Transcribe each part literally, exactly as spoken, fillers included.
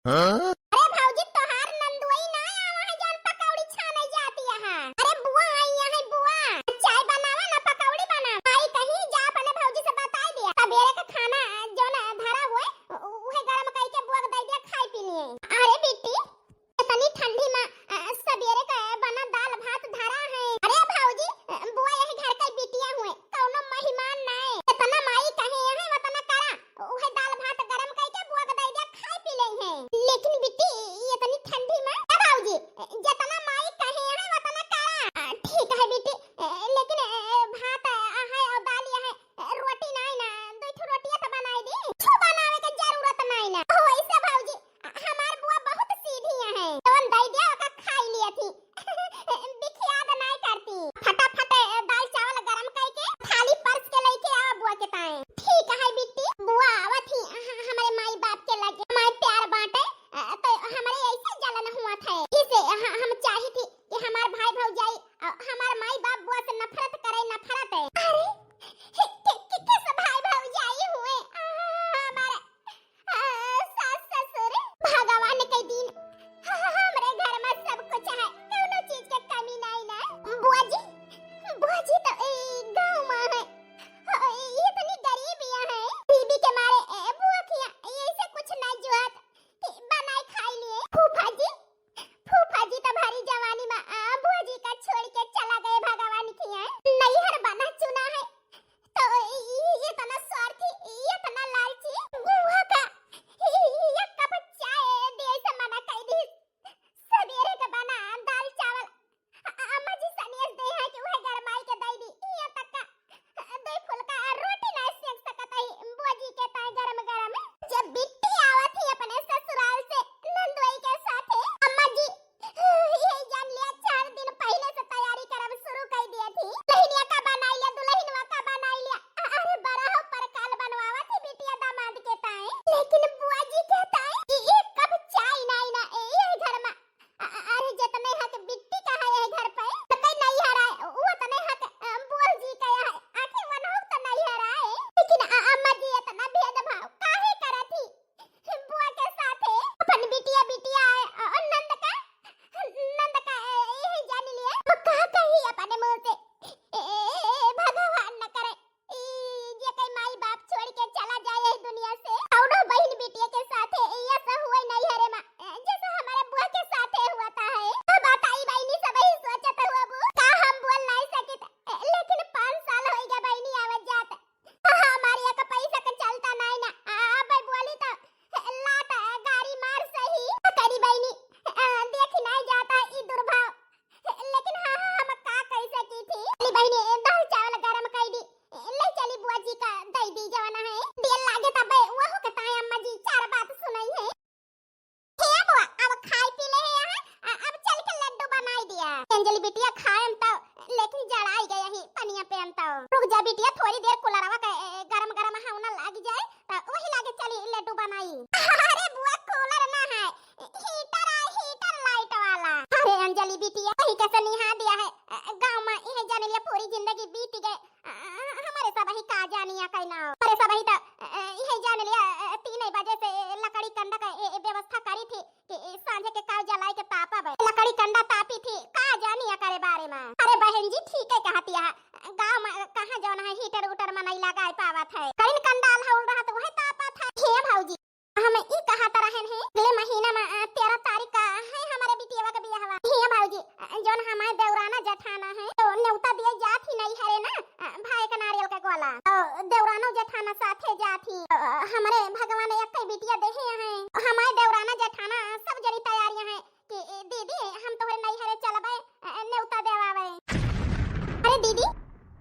अरे भौजी, तोहार नंदुई ना आवा है जौन पकौड़ी छाने जाती है। अरे बुआ आई है बुआ, चाय बनावा ना पकौड़ी बनावा। आई कहीं जा अपने भौजी से बताई दिया, सबेरे का खाना जौन धरा हुए उ-, उहे गरम कई के बुआ के दे दिया, खाई पी लिए। अरे बिट्टी, इतनी ठंडी में, अ, सबेरे का बना दाल भात धरा है। अरे भौजी, अ, बुआ यही घर का बिटिया हुए, कौनो मेहमान नाय। इतना माई कहे है उतना करा, उहे दाल भात गरम कई के बुआ के दे दिया, खाई पी ले है। लेकिन बिट्टी, इतनी ठंडी में, ए भौजी, जितना माई कहे है उतना करा। अ, ठीक है बिट्टी, अ, लेकिन, अ, भात, अ, है और दाल है, रोटी नाई ना, दो ठो रोटिया तो बनाई दी। कुछ बनावे के जरूरत नाई ना। वैसे भौजी, हमार बुआ बहुत सीधी है। जवन दई दिया ओका खाई लिया थी। बिखियाद नाई करती। फटाफट दाल चावल गरम करके थाली परस के लेके आवा बुआ के ताए। ठीक है बिट्टी, बुआ आवत ही ह-, हमरे माई बाप के लगे। माई प्यार बाटे, अ, तो हमरे ऐसे जलन हुआ था। इसे ह-, हम चाही थी कि हमार भाई भौजाई, अ, हमार माई बाप बुआ से नफरत करे, नफरत। अरे, के, के, किस भाई भौजाई हुए? आ, हमारे, आ, सास ससुर। भगवान के दिन, हमरे घर में सब कुछ है, कौनो चीज के कमी नहीं ना। बुआ जी, बुआ जी तो ए गाँव में है। हो, ये इतनी गरीब यहाँ है। गरीबी के मारे, ए, बुआ किया, ये से कुछ ना जुआत कि बनाई खाई लिए। फूफा जी, फूफा जी तो भरी जवानी में, आ, बुआ जी का छोड़ के चला गए भगवान किया। नैहर बना चुना है, तो इ-, इ-, इतना स्वार्थी, इतना लालची, बुआ का इ-, इ-, एक कप चाय दिए से मना कर दी। सबेरे के बना दाल चावल, अ-, अम्मा जी सनेस दे है कि वह गरमाई के दई दी। यहाँ तक का, अ, दो फुलका रोटी ना सेक सकत है, बुआ जी के ताए गरम गरम। जब बिट्टी आवत ही अपने ससुराल से नंदोई के साथे, अम्मा जी, ये जान लिया, चार दिन पहले से तैयारी करब शुरू कर दिया थी। दुल्हनिया का बनाई लिया, दुल्हनवा का बनाई लिया। अ-, अरे बड़ा हो परकाल बनवावा थी बिटिया दामाद के ताए, लेकिन बुआ जी के ताए कि एक कप चाय नाई ना ए, ये घर में। अ-, अ-, अरे जितने हक बिट्टी का है ये घर पे, तो कहीं नहीं हराए, वो तो नहीं हक, अ, बुआ जी का है, आखिर वन हो तो नहीं हराए। लेकिन अ-, अम्मा जी इतना भेदभाव काहे करत ही? बुआ के साथे अपन बिटिया, बिटिया, अ, नंद का, नंद का, ए, ए, जान लिए। अब का कही अपने मुंह से? ए, ए, ए, भगवान न करे, ई जे कई माई बाप छोड़ के चला जाए यही दुनिया से। कौनो बहिन बिटिया के साथे ये सब हुए नहीं हरे माँ, ए, जैसे हमारे बुआ के साथे हुआ था है। अब बताई बहिनी सब ही सोचत हुआ बू, का हम बोल नहीं सकित, ए, लेकिन पाँच साल होई गया बहिनी आवत जात। हमारी एक पैसा के चलता नहीं ना। आ, अब बोली तो लात गारी मार सही। करी बहिनी, आ, देख नहीं जाता ई दुर्भाव। लेकिन हाँ, हाँ, हम का कैसे की थी? चली बहिनी, दाल चावल गरम कर दी। ले चली बुआ जी का दई दी जवाना है। दियल लागे तबे वहू के ताए अम्मा जी चार बात सुनाई है। हे बुआ, अब खाई पी ले है यहाँ, अ-, अब चल के लड्डू बनाई दिया। अंजलि बिटिया खाएम तो, लेकिन जड़ाई गए ही पनिया पे हम तो। रुक जा बिटिया, थोड़ी देर कूलरवा के, ए, गरम गरम हवना लाग जाए, तो वही लागे चली लड्डू बनाई। अरे बुआ, कूलर ना है, हीटर है, हीटर लाइट वाला। अरे अंजलि बिटिया, वही कैसे निहा दिया है, अ, गाँव में यह जान लिया पूरी जिंदगी बीत गए, अ, हमारे सब ही का जानिया कहना। हमारे सब ही तो, अ, यही जान लिया, अ, तीन बजे से लकड़ी कंडा का, ए, ए, व्यवस्था करी थी कि, ए, सांझे के का जलाई के तापब। लकड़ी कंडा तापी थी, का जानिया करे बारे में। अरे बहन जी, ठीक है कहती है, गाँव में कहाँ जौन है हीटर उटर में नहीं लगाए पावत है। कहीं कंडा अलहौल रहा तो वह तापत है। हे भौजी, हम ई कहत रहन है, अगले महीना में, अ, तेरह तारीख का है हमारे बिटियावा का बियाहवा। हे भौजी, अ, जौन हमारे देवराना जेठाना है, तो न्योता दिए जात ही नहीं हरे ना, अ, भाई का नारियल का गोला। तो देवरानो जेठाना साथे जात ही। अ, हमारे भगवान एक ही बिटिया देहे हैं। हमारे देवराना जेठाना सब जनी तैयारियां हैं। कि, ए, दीदी, हम तोहरे नैहरे चलबे, ए, नेवता देवावे। अरे दीदी,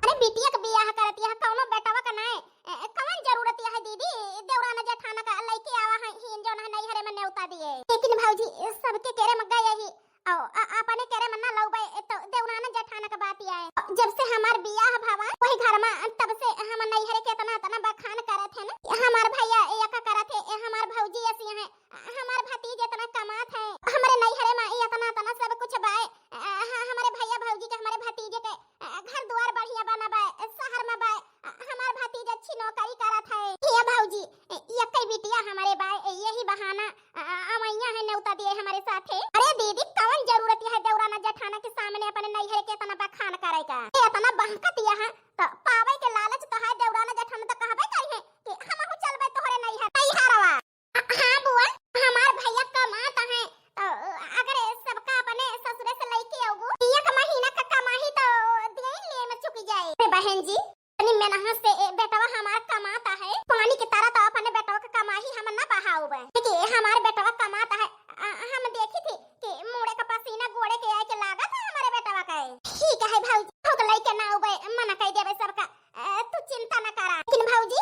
अरे बिटिया के बियाह करत यह कौनो बेटवा का नाय, ए, ए, कौन जरूरत यह दीदी, देवराना जेठाना का लइके आवा है, ही जौन है नैहरे में नेवता दिए। लेकिन भौजी, सबके केरे में गए ही, औ, अ, अपने केरे में ना लौबे, ए, तो देवराना जेठाना का बात यह है। जब से हमार बियाह भवा, वही घर में, तब से हम नैहरे के इतना, इतना बखान करत है ना। हमार भैया ए, का करत है, ए, हमार भौजी ऐसी है, हमार भतीज इतना कमात है, हमरे नैहरे में ई इतना, इतना सब कुछ बाय। अ, ह-, हमरे भैया भौजी के, हमरे भतीजे के, अ, घर दुआर बढ़िया बना बाय, शहर में बाय। अ, हमार भतीज अच्छी नौकरी करत है। हे भौजी, ए, यक्कई बिटिया हमरे बाय, ए, यही बहाना, अ, अ, अवई कि हमार बेटवा कमात है, आ, हम देखी थी कि मुड़े का पसीना गोड़े के आए के लागत है हमारे बेटवा का। ठीक है भौजी, हम लइके ना उबे, मना कइ देबे सबका। अ, तू चिंता न करा। लेकिन भौजी,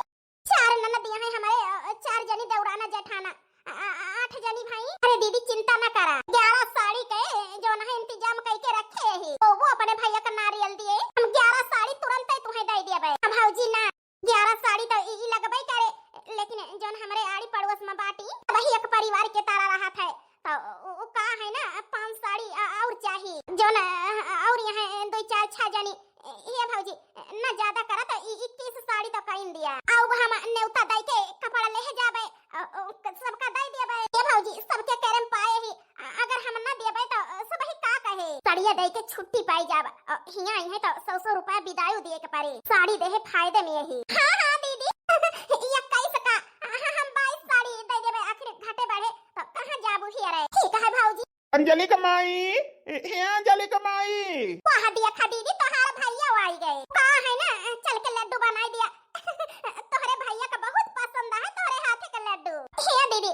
चार ननदिया हैं हमारे, अ, चार जनी देवराना जेठाना, अ, अ, आठ जनी भाई। अरे दीदी, चिंता न करा, ग्यारह साड़ी के जौन है इंतजाम कइ के रखे ही, तो वो अपने भैया का नारियल दिए, हम ग्यारह साड़ी तुरंत ही तुम्हें दे देबे। हम भौजी ना, ग्यारह साड़ी तो ई, ई लगबे करे, लेकिन जौन हमरे आड़ी पड़ोस में बाटी, वही एक परिवार के तारा रहत है, तो उ, उ का है ना, पाँच साड़ी अ, और चाही, जौन अ, और यहाँ दो चार छह जनी, ए, हे भौजी, ना ज्यादा करा तो ई इक्कीस साड़ी तो कइन दिया, अब हम नेवता दई के कपड़ा लेहे जाबे, अ, अ, सबका दे देबे। ए भौजी, सबके केरे में पाए ही, अ, अगर हम ना देबे तो, अ, सबही का कहे? साड़िया दे के छुट्टी पाई जाब, अ, हियाँ आई है तो सौ सौ रुपया बिदाई दिए के पड़े। साड़ी देहे फायदे में यही। हाँ, हाँ दीदी, इक्कीस का, हाँ, हम बाईस साड़ी दे देबे, आखिर घटे बढ़े तो कहाँ जाबू हियरे। ठीक है भौजी। अंजलि के माई, ए, ए, अंजलि के माई। वाह, देखा दीदी, तोहार भैया आई गए। का है ना, चल के लड्डू बनाई दिया। तोहरे भैया का बहुत पसंद है तोहरे हाथे का लड्डू। हे दीदी,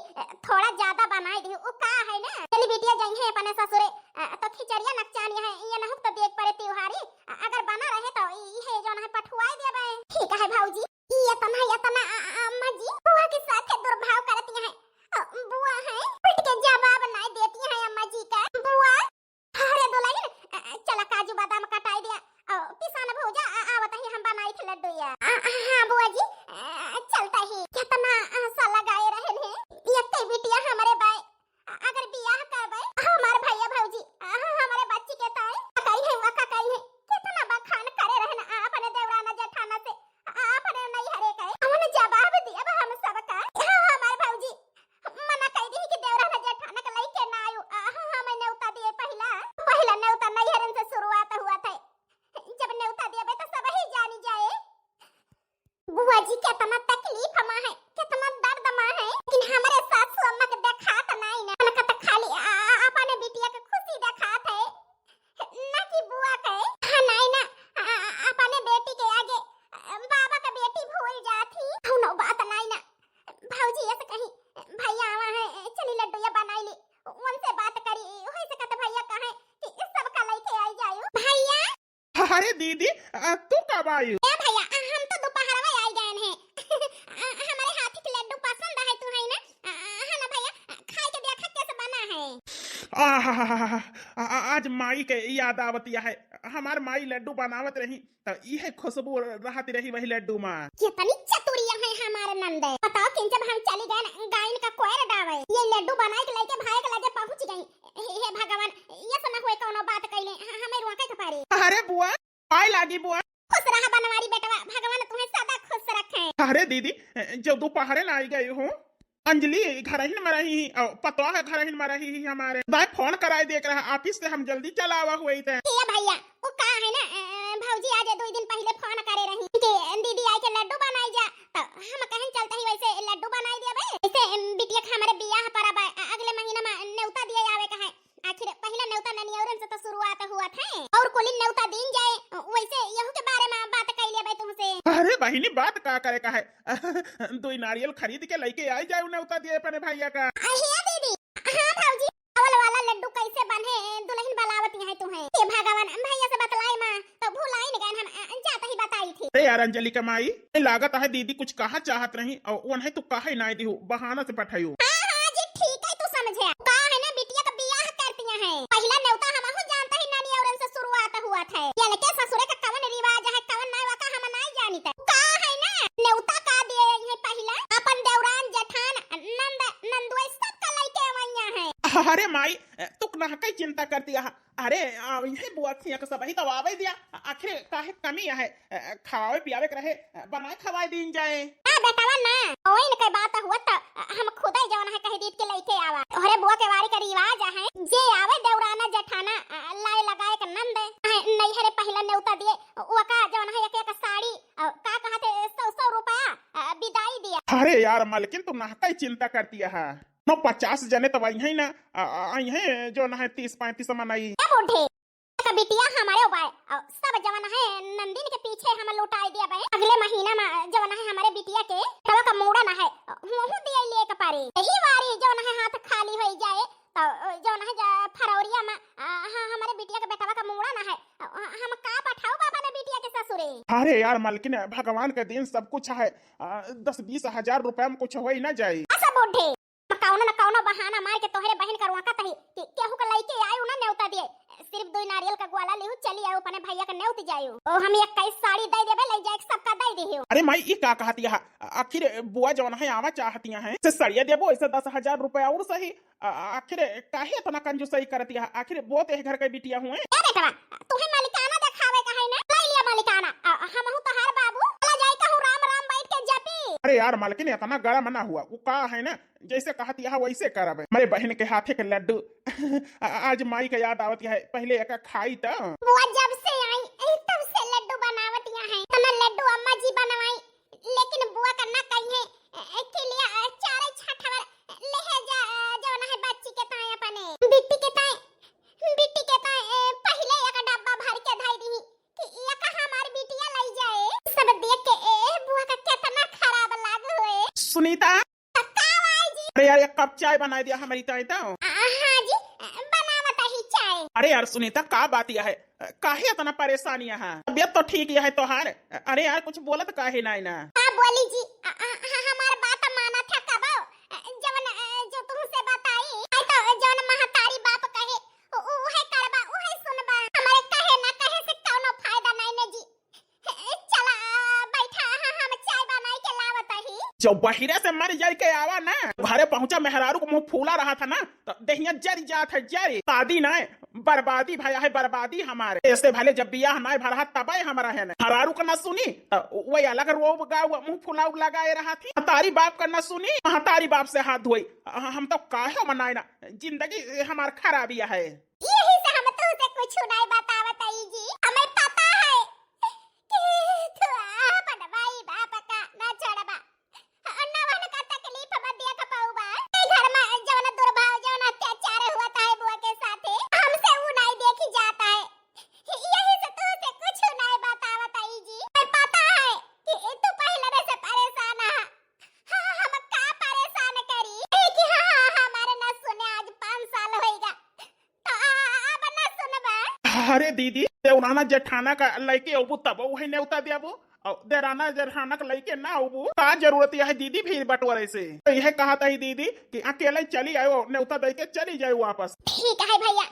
थोड़ा ज्यादा बनाई दी। उ का है ना, चली बिटिया जाई है अपने ससुरे, अ, तो खिचड़िया नकचानी है, ये नहुक तो देख पड़े त्योहारी, अ, अगर बना रहे तो ई है जौन है पठुआई देबे। ठीक है भौजी। ई एतना, एतना, आ, आ, अम्मा जी, बुआ के साथे दुर्भाव करती हैं। अ, बुआ है, उठ के जवाब नाई देती हैं अम्मा जी का। बुआ, अरे दुलहिन, अ, चला काजू बादाम कटाई दिया। अ, पिसान भौजा, आ, आवत ही हम बनाई थे लड्डू या। आ, आ, हाँ बुआ जी, अ, चलता ही। केतना आसा लगाए रहन है, यक्के बिटिया हमरे बाय। अगर बियाह करबे, हमार भैया भौजी, अ, हमारे बच्ची के ताई, कही है, वका कही है, कितना बखान करे रहन अपने देवराना जेठाना से, अपने नैहरे के। हमन जवाब दियब हम सबका, हमार भौजी, मना कह दी कि देवराना जेठाना के लइके ना आयु, अ, हम नेवता दिए पहिला, पहिला नेवता नैहरन से शुरुआत हुआ था। जब नेवता देबे तो सबही जानी जाए। बुआ जी, केतना तकलीफ मा है, केतना दर्द मा है, लेकिन हमरे सासू अम्मा के देखात नाई ना। उनका तो खाली आ, आ, अपने बिटिया के खुशी देखात है, ना कि बुआ के। हाँ, नाई ना, आ, आ, अपने बेटी के आगे, आ, बाबा के बेटी भूल जात ही। कौनो बात नाई ना। भौजी ऐसे कहीं, भैया आवा है, चली लड्डू या बनाई ली, उनसे बात करी, वही से कहते भैया कहे कि सबका लइके आई जायु। भैया, अरे दीदी, आ, तू कब आयु? ए भैया, आ, हम तो दोपहरवा आई गए हैं। आ, हमारे हाथी के लड्डू पसंद है तू है ना? आ, है ना भैया? आ, खाए के देखा कैसे बना है। आहाहाहा, आ, आ, आज माई के याद आवतिया है। हमार माई लड्डू बनावत रही, त इहे खुशबू रहती रही वही लड्डू मा। कितनी चतुरिया है हमारे नंदे। बताओ कि जब हम चली गए न, गायन का कोयर डावे, ये लड्डू बनाए के लेके भाई के लगे पहुंच गई। हे, हे भगवान, ये तो ना हुए कौनो बात कैले, ह-, हमें रोके के पड़ी। अरे बुआ, आए लागी बुआ। खुश रहा बनवारी बेटवा, भगवान तुम्हें सदा खुश रखे। अरे दीदी, जो दोपहरे ना आई गई हो, अंजलि घरहिन में रही ही, अ, पतवा के घरहिन में रही ही हमारे। दाई फोन कराए देख रहा, office से हम जल्दी चला आवा हुए थे। ए भैया, वो का है ना, अ, भौजी आज दो दिन पहले फोन करे रही कि दीदी आई के लड्डू बनाई जा, तो हम कहन चलते ही वैसे लड्डू बनाई दिया भाई। वैसे, अम, बिटिया के हमारे बियाह पर अब, अ, अगले महीना में नेवता दिए आवे का है। आखिर पहला नेवता ननियौरन से तो शुरुआत हुआ था, और कुलिन नेवता दीन जाए, वैसे यहू के बारे में बात कैले बे तुमसे। अरे बहिनी, बात का करे का है? दुई नारियल खरीद के लेके आई जाए नेवता दिए अपने भैया का। अहे दीदी, हाँ भौजी, चावल वाला लड्डू कैसे बने? दुल्हन बलावत है तुम्हें। हे भगवान, भैया से बतलाई माँ, तो भुलाई न गए हम, अ, जात ही बताई थी। अरे यार अंजलि का माई, लागत है दीदी कुछ कहा चाहत रही, और उन्हें तो कहे ना दिहु, बहाना से पठायु। हाँ, हाँ जी, ठीक है, तू समझे। का है ना, बिटिया का बियाह करतिया है। पहला नेवता हमहू जानता ही नानी औरन से शुरुआत हुआ था। ये लेके ससुरे का कवन रिवाज है, कवन नाई, वका हम नाई जानित। का है ना, नेवता का दिए है पहला, अपन देवरान, जेठान, नंद, नंदुए सबका लेके आवैया है। अरे माई, तू नहकई चिंता करतिया है। अरे, आ, इहे बुआ थिया के सबही तो आवे दिया। आ, आखिर काहे कमी आहे? आ, खवावे पियावे के रहे, आ, बनाए खवाए दीन जाए। ना बेटवा ना, ओइन के बात हुआ त हम खुदे जवन है कह दीत के लेके आवा। तोहरे बुआ के वारी का रिवाज आहे, जे आवे देवराना जेठाना, आ, लाए लगाए के नंद, आ, नैहरे पहिला नेवता दिए, ओका जवन है एक एक साड़ी, आ, का कहते सौ सौ रुपया, आ, बिदाई दिया। अरे यार मलकिन, तू नहकई चिंता करतिया है। नौ पचास जने तो आई हैं ना, आ, आ, आई हैं जवन है तीस पैंतीस मनई। ए बूढ़े, बिटिया हमरे उबाय, अ, सब जवन है नंदिन के पीछे हम लुटाई देबे। अगले महीना में जवन है हमरे बिटिया के तवा का मूड़न है, अ, मुँह दिए लिए के पारी। यही वारी जवन है हाथ खाली होई जाए, तो, अ, जवन है जा फरवरिया में, अ, हाँ, हमरे बिटिया के बेटवा का मूड़न है, अ, हम का पठाऊ बाबा ने बिटिया के ससुरे? अरे यार मलकिन, भगवान के दिन सब कुछ है, अ, दस बीस हजार रुपया में कुछ होई ना जाई। ऐसा बूढ़े, कौनो न कौनो बहाना मार के तोहरे बहन का रोकत ही कि केहू के लइके आयु ना नेवता दिए। सिर्फ दुई नारियल का ग्वाला लिहू, चली आयु अपने भैया के नेवत जायु। ओ हम इक्कीस साड़ी दे देबे, ले जाए सबका दे दिहु। अरे माई, ई का कहतिया है? आखिर बुआ जवन है आवा चाहतिया है, से सड़िया देबो, ऐसे दस हजार रुपया और सही। आ-, आखिर काहे इतना कंजूसई करतिया है? आखिर बहुत एक घर के बिटिया हुए। ए बेटवा, तुहे मालिकाना देखावे का है ना, ले लिया मालिकाना। आ, हमहू तोहार बाबू, चला जाए कहूँ राम राम बैठ के जपी। अरे यार मलकिन, इतना गरम ना हुआ, वो का है ना, जैसे कहतिया है वैसे करब। हमरे बहन के हाथे के लड्डू। आ-, आज माई का याद आवतिया है, पहले एक खाई तो। बुआ जब से आई, ए, तब से लड्डू बनावतिया है। तना लड्डू अम्मा जी बनवाई, लेकिन बुआ का ना कहिए, ए, के लिए, ए, चारे छठवर लेहे जा, ए, जौन है बच्ची के ताए अपने, बिट्टी के ताए, बिट्टी के ताए, ए, पहले एक डब्बा भर के धई दी कि एक हमार बिटिया लई जाए। सब देख के, ए, बुआ का कितना खराब लाग हुए। सुनीता, का भाई जी? अरे यार, एक कप चाय बनाई दिया हमरी ताई तो। आ, हाँ जी, बनावत ही चाय। अरे यार सुनीता, का बात यह है? काहे इतना परेशान यह है? तबियत तो ठीक यह है तोहार। अरे यार, कुछ बोलत काहे नाई ना? हाँ बोली जी, आ, आ, आ, हमार बात माना था कबो, जवन, अ, जो तुमसे बताई, आई तो जवन महतारी बाप कहे, उ-, उहे करबा, उहे सुनबा। हमारे कहे ना कहे से कौनो फायदा नाई ना जी। चला, बैठा, हाँ, हम चाय बनाई के लावत ही। जो बहिरे से मर जाई के आवा ना, घरे पहुँचा मेहरारू को मुँह फूला रहा था ना, तो देहिया जरी जात है, जरी। शादी ना, बर्बादी भया है, बर्बादी हमारे। ऐसे भले जब बियाह ना भरा तबे हमारा है ना। मेहरारू का ना सुनी, तो वही अलग रोब गाव, मुँह फुलाव लगाए रहा थी। महतारी बाप का ना सुनी, महतारी बाप से हाथ धोई। हम तो काहे मनाए ना, जिंदगी हमार खराबिया है। यही से हम तुमसे कुछ नहीं बतावत आई जी, हमें पता है कि तू अपन माई बाप का ना छोड़बा, और ना उनका तकलीफ में देख पाऊबा। ए घर में जवन दुर्भाव, जवन अत्याचार हुआ था है बुआ के साथे, हमसे वो नहीं देखी जाता है। यही से तुमसे कुछ नहीं बतावत आई जी। हमें पता है कि तू पहले से परेशान है। हाँ, हम का परेशान करी? ए कि हाँ, हाँ, हमारे ना सुने आज पाँच साल होइगा। तो आ, आ, अब ना सुनबा। अरे दीदी, देवराना जेठाना का लइके अबू तब वही नेवता देबू। और देराना जेठाना का लइके ना अबू। का जरूरत यह दीदी भीड़ बटोरे से? तो यह कहत ही दीदी कि अकेले चली आयो, नेवता दे के चली जाए वापस। ठीक है भैया,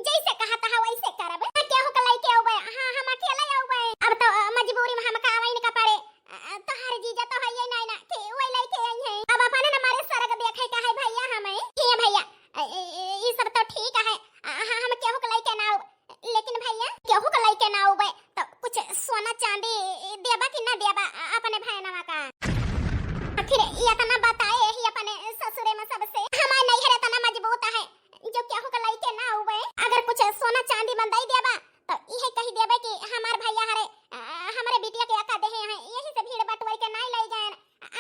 जैसे कहत है वैसे करब। केहू के लइके अबे? हाँ, हम अकेले अबे। अब तो मजबूरी में हमका आवइन का पड़े। आ, तोहार जीजा तो हइये नाई ना कि वही लइके आई है। अब अपने न मारे सरग देखे का है भैया हमें। हे भैया, ए, ए, ए, ई सब तो ठीक है। आ, हाँ, हम केहू के लइके ना आउब। लेकिन भैया, केहू के लइके ना आउबे, तो कुछ सोना चांदी देबा कि ना देबा, आ, अपने भैनवा का? आखिर इतना बताए ही अपने ससुरे में सबसे। हमार नैहर इतना मजबूत है, जो केहू के लइके ना आउबे। अगर कुछ सोना चांदी में दे देबा, तो इहे कही देबे कि हमार भैया हरे, आ, हमरे बिटिया के अका देहे हैं, यही से भीड़ बटोर के नाई ले जाए,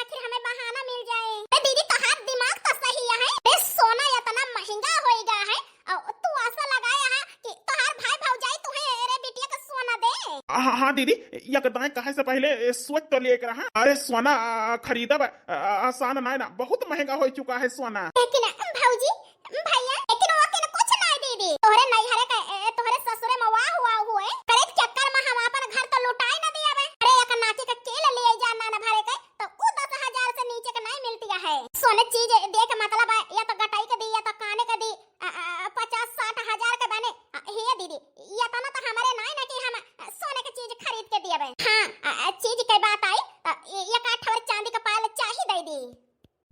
आखिर हमें बहाना मिल जाए। ए दीदी, तोहार दिमाग तो सही है। ए सोना इतना महंगा होइगा है, और तू आशा लगाया है कि तोहार भाई भौजाई तुहे रे बिटिया के सोना दे। हाँ, हाँ दीदी, ये दाएं कहे से पहले ए, सोच तो लिए रहा। अरे सोना आ, खरीदब आ, आसान ना है ना, बहुत महंगा हो चुका है सोना। लेकिन भौजी, भैया, लेकिन वो के कुछ नहीं दीदी। तोहरे नैहरे के, ए, तोहरे ससुरे में वाह हुआ हुए। करे के चक्कर में हम अपन घर तो लुटाई न दिया बे। अरे एक नाकी के केल लिए जाना न भरे के, तो उ दस हजार से नीचे के नहीं मिलती है। सोने चीज दे के मतलब है, या तो गटाई के दी, या तो काने के दी, आ, आ, पचास साठ हजार के बने। आ, हे दीदी, ये तना तो हमारे नहीं ना कि हम, आ, सोने के चीज खरीद के दिए बे। हाँ, आ, आ, चीज के बात आई, तो ये, ये का ठवर चांदी का पायल चाही दे दी।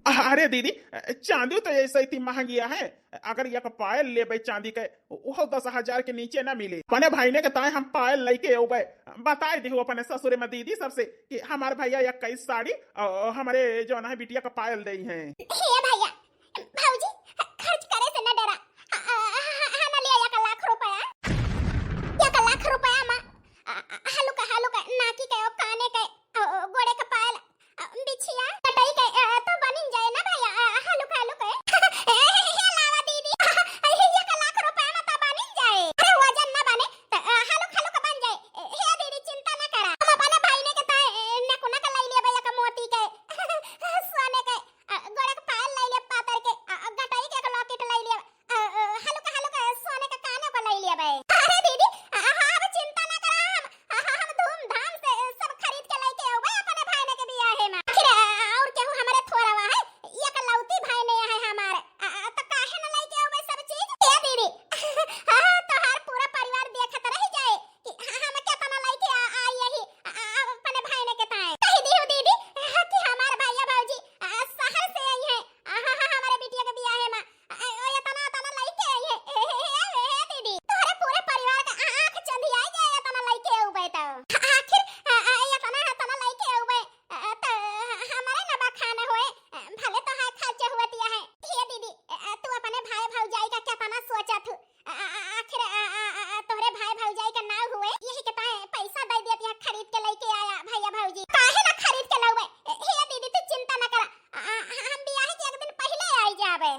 अरे दीदी, चांदी तो ऐसे इतनी महंगी है, अगर एक पायल लेबे चांदी के, वो दस हजार के नीचे ना मिले। अपने भाईने के ताए हम पायल लेके अउबे, बताए दिहु अपने ससुरे में दीदी सबसे कि हमार भैया इक्कीस साड़ी और हमारे जो है बिटिया का पायल दे हैं। हे भैया, भौजी, खर्च करे से न डरा। ह-, ह-, ह-, ह-, हम लिया एक लाख रुपया, एक लाख रुपया में, अ, अ, हलुका, हलुका नाकी के, काने के, अ, गोड़े के पायल, अ, बिछिया, कटई के, अ, तो बनिन जाए ना भैया, अ, हलुका, हलुका। ए, हे, हे, लावा दीदी, अ, एक लाख रुपया में तो बनिन जाए। अरे वजन ना बने, तो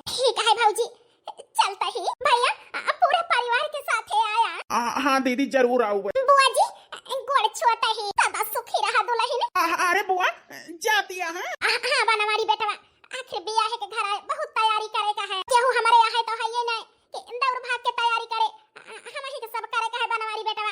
ठीक है भौजी, चलत ही भैया, अ, पूरा परिवार के साथे आया। आ, हाँ दीदी, जरूर आउबे। बुआ जी, गोड़ छुअत ही, सदा सुखी रहा दुलहिन। आ, अरे बुआ, जातिया है। आ, हाँ बनवारी बेटवा, आखिर बियाहे के घर आए, बहुत तैयारी करे का है। केहू हमरे यहाँ तो है ये नहीं कि दौड़ भाग के तैयारी करे। आ, हमही के सब करे का है बनवारी बेटवा,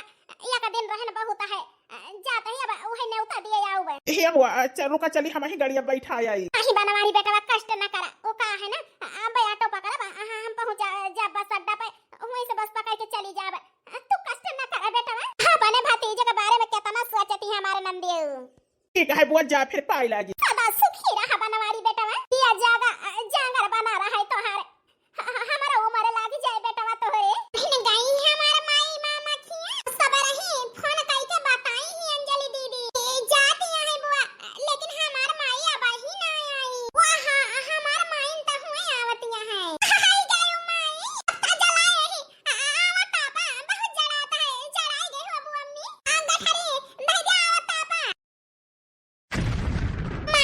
एक दिन रहन बहुत है। आ, जात ही अब उहे नेवता दिए आउबे। हे बुआ, अच्छा रुका, चली हमही गड़िया बैठा आई। नहीं बनवारी बेटवा, कष्ट न करा, वो का है ना, आ, अबे ऑटो पकड़ब, आ, हम पहुँच जा, जा बस अड्डा पे, वहीं से बस पकड़ के चली जाब। आ, तू कष्ट न करा बेटवा। हाँ, अपने भतीजे के बारे में कितना सोचती है हमारे नंदियो। ठीक है बुआ, जा फिर पाई लागी। सदा सुखी रहा बनवारी बेटवा, या जागा, आ, जांगर बना रहा है तोहार। ह-, ह-, हमारा उम्र लागी जाए बेटवा तोहरे। बहिन गई हमार माई मामा खिया। सब रही फोन कई के बताई ही अंजलि दीदी। ए, जाती है बुआ, लेकिन हमार माई अब ही ना आई। वाह, हमार माई त हुए आवतिया है। आई गई माई, अब त जलाए ही। आ, आवत आपा, बहुत जलाता है, जलाई गई हो बुआ अम्मी। आ, गठरी, भैया आवत आपा। माई,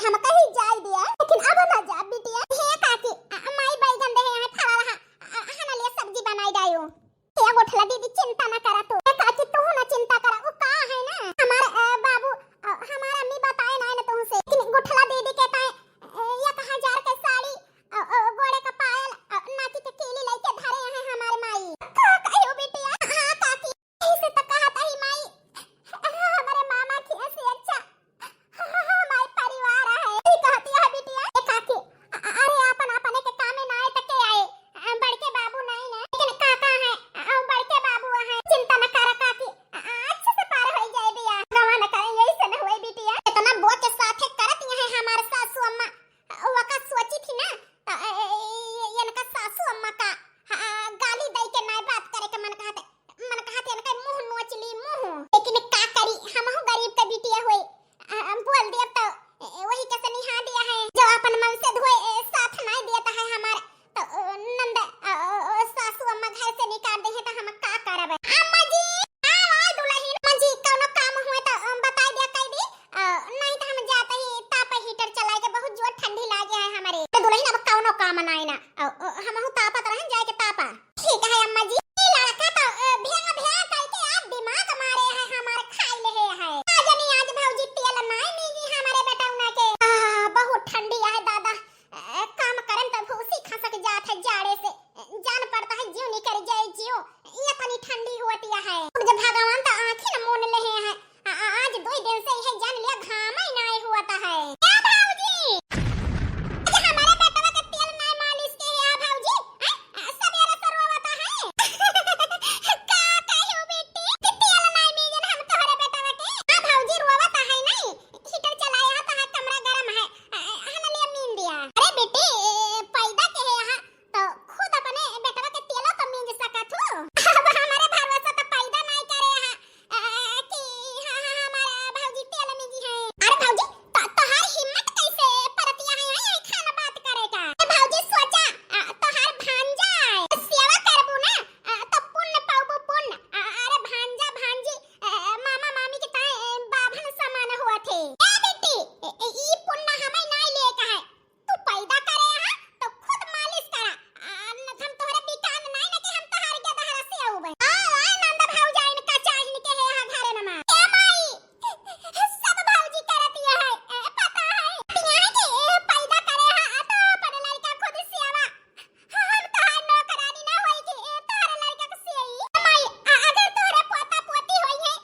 हम कही जाई दिया, लेकिन अब ना जा बिटिया। हे काकी, अ, माई बैगन दे है, फरा रहा, अ, हना लिए सब्जी बनाई डायो। हे गोठला दीदी, चिंता ना करा तू। हे काकी, तू ना चिंता करा, वो का है ना, हमार, अ, बाबू, अ, हमार अम्मी बताए ना, ना तुमसे, लेकिन गोठला दीदी के ताए, अ, एक हजार के साड़ी, अ, अ, गोड़े का पायल, अ, नाकी के कीली लेके धरे हैं हमार माई। का कहियो बिटिया? हाँ काकी, ऐसे तो कहत ही माई, हमरे मामा खिया से अच्छा हमार परिवार है। ई कहती है बिटिया, ए काकी, अ-, अरे आपन अपने के कामे ना आए त के आए? अ, बड़के बाबू नहीं ना, लेकिन काका है, अ, बड़के बाबू है, चिंता न कर काकी, अ, अच्छे से पार हो जाए बिया। गवा न करे, यही से न हुए बिटिया। इतना बो के साथे करत है हमार सासू अम्मा, अ, वका सोची थी ना, त, अ, अ, इनका सासू अम्मा का, अ, गाली दे के ना बात करे के मन कहते। मन कहत है इनका मुंह नोच ली मुंह। लेकिन का करी, हमहू गरीब के बिटिया होई। अ, अ, बोल देब तो, ए, वही के सनिहा दिया है, जो अपन मन से धोए, ए, साथ नहीं देता है हमार। तो, अ, नंद, अ, अ, अ, सासू अम्मा घर से निकाल दे है तो हम का करब? अम्मा जी, आओ, आओ दुल्हन। अम्मा जी, कौनो काम हुए तो, अ, बताई दिया, कह दी। अ, नहीं तो हम जाते ही तापा heater चलाए के, बहुत जोर ठंडी लागे है हमारे। तो दुल्हन अब कौनो काम नहीं ना। अ, अ, हमहू तापत रहन जाए के तापा। ठीक है अम्मा जी, ई लड़का तो, अ, भ्या भ्या करके आज दिमाग मारे है, हमार खाई ले है। का जानी आज भौजी तेल नाई मिली हमारे बेटौना के। आ, बहुत ठंडी है दादा, अ, काम करन तो भूसी खसक जात है जाड़े से, जान पड़ता है जीव निकल जाए जीव, ये इतनी ठंडी होती है। जब भगवान तो आँखी न मून ले है, आ, आ, आज दो दिन से यह जान लिया घाम ही नाई हुआ था है। क्या भौजी? आज हमारे बेटवा के तेल नाई मालिश के है, आ भौजी? हैं? आ, सवेरे से रोवता है। का कहियो बेटी कि तेल नाई मिलन हम तोहरे बेटवा के? आ भौजी रोवता है नहीं, heater चलाया तो है, कमरा गरम है। आ, आ, हम ले मीन दिया। अरे बेटी, ए, पैदा के है यहाँ, तो खुद अपने बेटवा के तेलो तो मींज सकत हो। अब हमारे भरोसा तो पैदा नहीं करे है, अ, कि हाँ, हाँ, हमारा भौजी तेल मींजी है। अरे भौजी, तो, तोहार हिम्मत कैसे परतिया है, है, है खाना बात करे का? ए भौजी सोचा, अ, तोहार भांजा है, सेवा करबू ना, अ, तो पुण्य पाबू पुण्य। अ, अरे भांजा, भांजी, अ, मामा, मामी के ताए, अ, बाभन समान हुआ थे। ए बेटी, ए, ए, ई पुण्य हमें नहीं लेके है। तू पैदा करे हा, तो खुद मालिश करा। आ, न, हम तोहरे बिकान नाई न कि हम तोहार के दहरा से आउबे। आ, आ, नंद भौजाइन का चाहिन के है हा घरे नमा। ए माई, सब भौजी करत ये है, ए, पता है। पिया के, ए, पैदा करे हा, आ तो अपन लड़का खुद से आवा। हम तोहार नौकरानी ना होई कि, ए, तोहरे लड़का के से आई। ए माई, आ, अगर तोहरे पोता पोती होई है,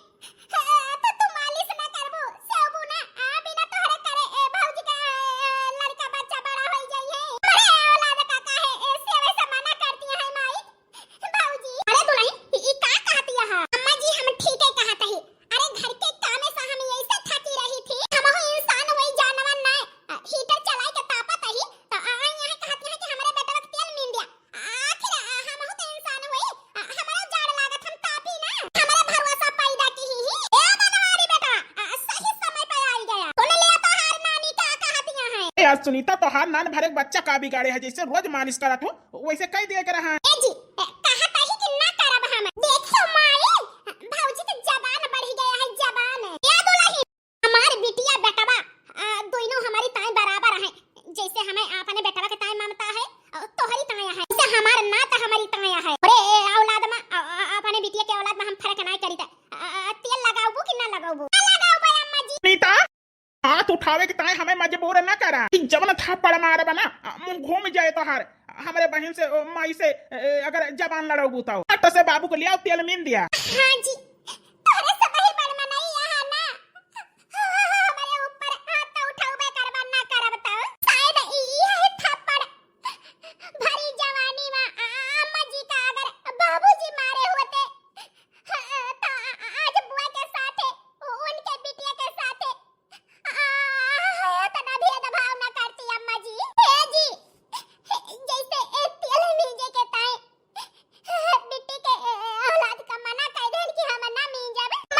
हाँ, तो तू मालिश ना करबू, सेवबू ना, आ, बिना तोहरे करे, ए, भौजी का, ए, लड़का बच्चा बड़ा होई जाई है। अरे, औलाद का काहे, ए, सेवे से मना करती है माई, भौजी? अरे दुल्हन, ई, ई का कहती है? अम्मा जी, हम ठीक है कहत ही। अरे, घर के कामे से हम ऐसे थकी रही थी। हमहू इंसान होई, जानवर ना। आ, heater चलाई के तापत ही, तो आ, आ, यहाँ कहती है कि हमारे बेटवा के तेल मीन दिया। आखिर, आ, हमहू तो इंसान होई, आ, हमरो जाड़ लागत, हम तापी ना, हमरे भरोसा पैदा की ही। ए बनवारी बेटा, आ, सही समय पे आई गया। सुन लिया तोहार नानी का कहतिया है। ए, आज सुनीता तोहार नान भरे बच्चा का बिगाड़े है, जैसे रोज मालिश करत हो, वैसे कह दिया के रहा। ए जी, ए, कहत ही कि ना करब हम। देखो माई, भौजी के जबान बढ़ी गया है, जबान। ए दुल्हन, हमार बिटिया बेटवा, आ, दोनों हमारी ताई बराबर हैं। जैसे हमें अपने बेटवा के ताई ममता है, आ, तोहरी ताई है। जैसे हमार नात हमारी ताई है। अरे, ए, औलाद में, आ, आ, अपने बिटिया के औलाद में हम फर्क नहीं करी थे। आ, आ, तेल लगाउबू कि ना लगाउबू? ना लगाउबे अम्मा जी। नीता, हाथ उठावे के ताई हमें मजबूर न करा। कि जवन थप्पड़ मारब ना, आ, मुंह घूम जाए तोहार। हमरे बहिन से, ओ, माई से, ए, अगर जबान लड़ाउबू तो। फट से बाबू को लियाओ, तेल मीन दिया। हाँ जी, तोहरे से बही बड़ मनई यहाँ ना। हमरे ऊपर हाथ तो उठाउबे करबा, ना करब तो। शायद ई, ई है थप्पड़ भरी जवानी में, आ, अम्मा जी का अगर बाबूजी मारे होते, हाँ, तो आ, आ, आज बुआ के साथे, उनके बिटिया के साथे, आ, इतना भेदभाव ना करती अम्मा जी। हे जी, जैसे ए तेल मींजे के ताई बिट्टी के, ए, औलाद का मना कर देन कि हम ना मींजब।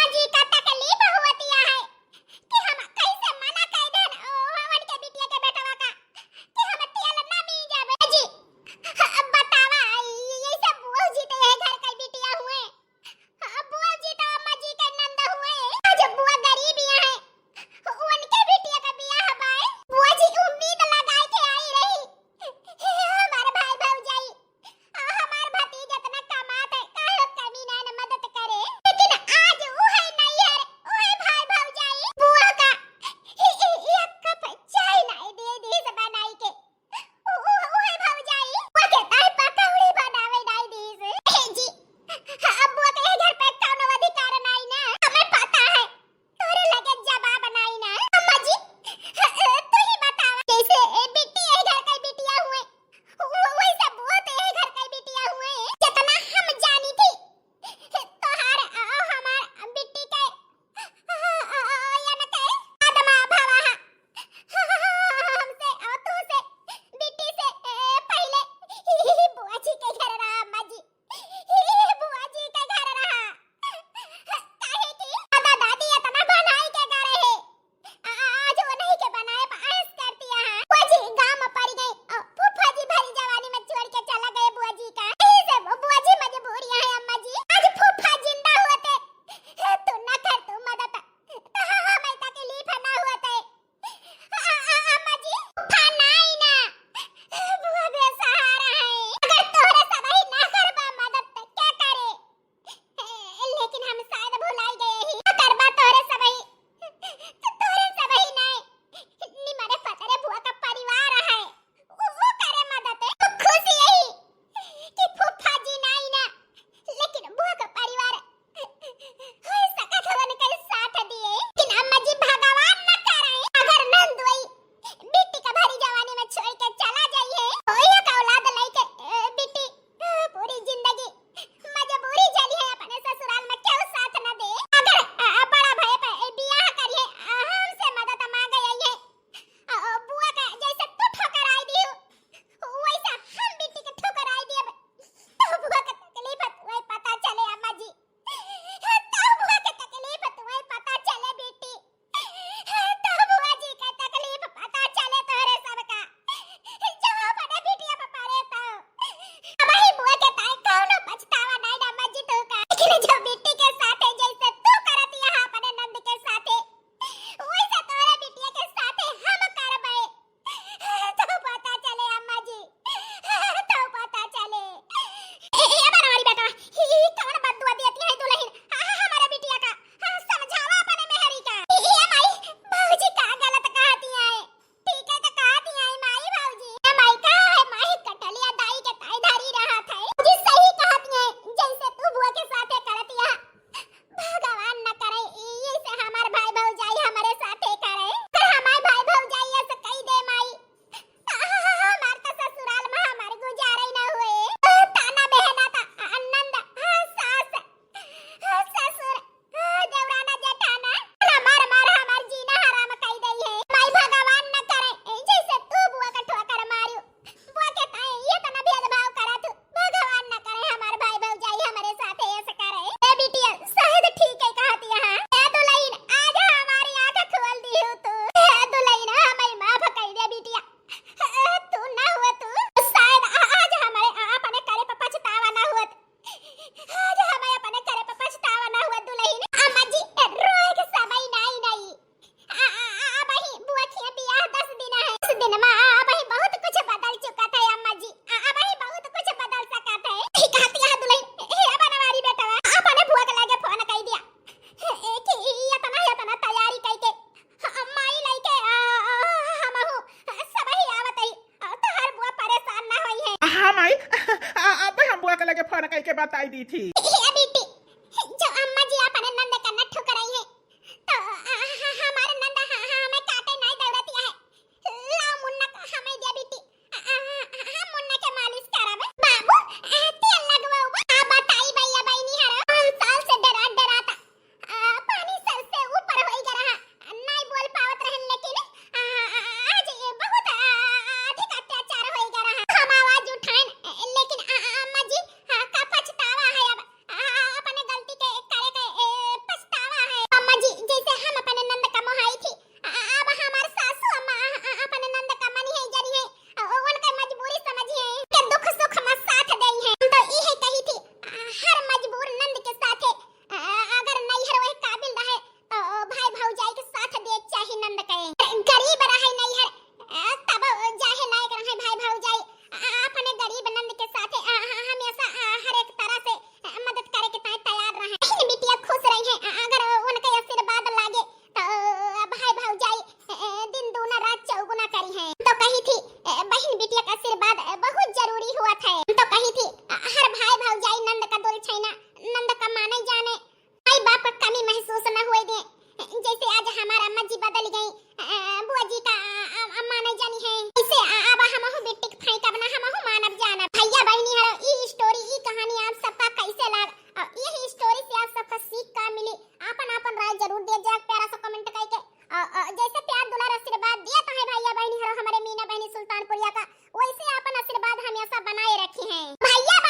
दिनमा अबही बहुत कुछ बदल चुका था अम्मा जी, अ-, अबही बहुत कुछ बदल सका था। ई कहती है दुल्हन, हे बनवारी बेटवा, अपने बुआ के लगे फोन कइ दिया। ए, कि ई इतना, इतना तैयारी कइ के, अ, माई लइके, अ, अ, हमहू, अ, सबही आवत ही। अ, तोहार बुआ परेशान ना होई है। हाँ माई, अ, अब हम बुआ के लगे फोन कइ के बताई दी थी। ए बिट्टी, जो अम्मा जी अपने नंद का न ठुकराई है, तो, अ, अ, हमारे नंद ह-, ह-, हमें काटे नहीं दौड़ती है। लाओ मुन्ना का हमें दे बिट्टी। अ, अ, अ, हम मुन्ना के मालिश करब। बाबू, अ, तेल लगवाओ। आ बताई भैया बहनी हरो, पाँच साल से डरा डराता। आ, पानी सर से ऊपर होई गा रहा, नहीं बोल पावत रहन, लेकिन, आ, आ, आज ये बहुत, आ, अधिक अत्याचार होई गा रहा। हम आवाज उठाएन, लेकिन, आ, आ, अम्मा जी, आ, का पछतावा है अब, आ, आ, अपने गलती के करे के, ए, पछतावा है। अम्मा जी, जैसे हम अपने नंद का मोहाई थी, आ, आ, अब हमार सासू अम्मा, आ, आ, अपने नंद का मनी है, जरी है, आ, उनके मजबूरी समझी है, के दुख सुख में साथ देई है। हम तो इहे कही थी, आ, हर मजबूर नंद के साथे, आ, अगर नैहर वही काबिल रहे, तो भाई भौजाई के साथ दे चाही नंद के। गरीब रहे नैहर, आ, तब जाहे लायक रहे भाई भौजाई। आ, अपने गरीब नंद के साथे, आ, आ, हमेशा, आ, हर एक तरह से, आ, मदद करे के ताई तैयार रहे। बहिन बिटिया खुश रही है, आ, अगर उनके आशीर्वाद लागे, तो, आ, भाई भौजाई, आ, दिन दूना रात चौगुना करी है। तो कही थी, आ, बहिन बिटिया का आशीर्वाद, आ, बहुत जरूरी हुआ था। तो कही थी, आ, हर भाई भौजाई नंद का दुलछैना, नंद का माने जाने, माई बाप का कमी महसूस न होए दे। जैसे आज हमार अम्मा जी बदल गई, अ, बुआ जी का, अ, अ, अम्मा नहीं जानी है, ऐसे अ-, अब हमहू बिट्टी के फेंकब ना, हमहू मानब जानब। भैया बहनी हरो, ई story, ई कहानी आप सबका कैसे लाग, और यही story से आप सबका सीख का मिली, आपन आपन राय जरूर दिया जाए प्यारा सा comment करके। और, और जैसे प्यार दुलार आशीर्वाद दिया तो है भैया बहनी हरो हमारे मीना बहनी सुल्तानपुरिया का, वैसे आपन आशीर्वाद हमेशा बनाए रखी हैं भैया।